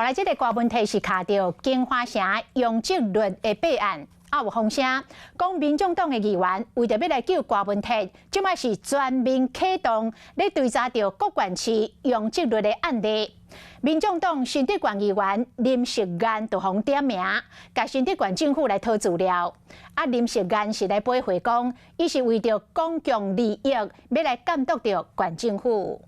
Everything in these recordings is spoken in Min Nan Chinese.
來這個大問題是卡著京華城容積率的弊案，啊有風聲講民眾黨的議員為著欲來救柯文哲，這擺是全面啟動咧追查著各縣市容積率的案例。民眾黨新竹縣議員林淑燕就予點名，共新竹縣政府來討資料。啊，林淑燕是來回回講，伊是為著公共利益，欲來監督著縣政府。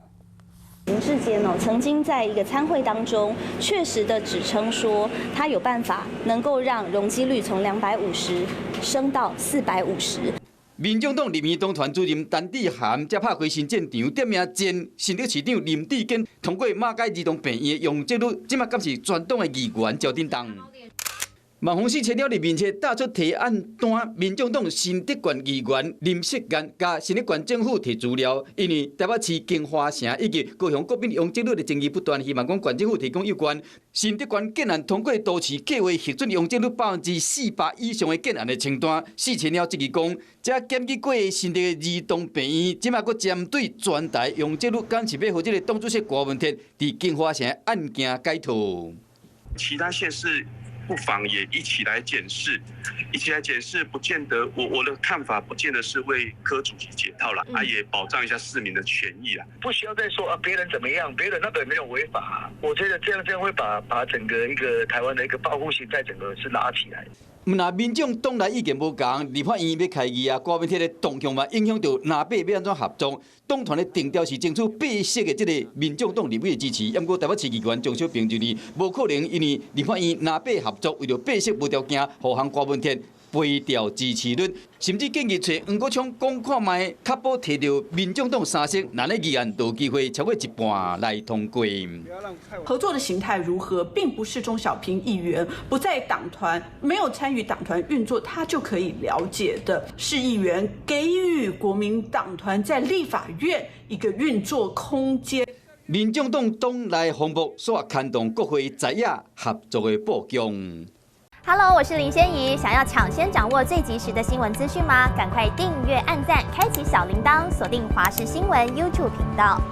林智堅哦，曾經在一個參會當中，確實的指稱說，他有辦法能夠讓容積率從250升到450。民眾黨立院黨團主任陳智菡才拍開新戰場，點名前新竹市長林智堅通過馬偕兒童病院的容積率，這馬敢是全黨的議員焦振動。網紅四千了入面冊打出提案單，民眾黨新竹縣議員林淑燕佮新竹縣政府提資料，因為台北市京華城以及高雄國賓容積率的爭議不斷，希望講縣政府提供有關新竹縣建案通過都市計劃核准容積率400%以上的建案的清單。四千了質疑講，這檢舉過的新竹兒童病院，這馬閣針對全台容積率，敢是欲予這个黨主席柯文哲佇京華城案件解套？其他縣市不妨也一起來檢視，一起來檢視，不見得我的看法，不見得是為柯主席解套了，啊，也保障一下市民的權益啦。不需要再說啊，別人怎麼樣，別人那個沒有違法，我覺得這樣會把整個一個台灣的一個報復心態整個是拉起來。毋但民眾黨內意見無仝，立法院欲開議啊，柯文哲的動向嘛影響著藍白欲按怎合作。黨團的定調是爭取白色的這个民眾黨立委的支持，毋過台北市議員鍾小平認為無可能，因為立法院藍白合作，為著白色無條件，予予柯文哲背掉支持率，甚至建議揣黃國昌講看覓，確保提著民眾黨三席，咱的議案就有機會超過一半來通過。合作的形態如何，並不是鍾小平議員不在黨團，沒有參與黨團運作，他就可以了解的。市議員給予國民黨團在立法院一個運作空間。民眾黨黨內風波，煞牽動國會在野合作的布局。 Hello，我是林仙怡。想要搶先掌握最及時的新聞資訊嗎？趕快訂閱、按讚、開啟小鈴鐺，鎖定華視新聞 YouTube 頻道。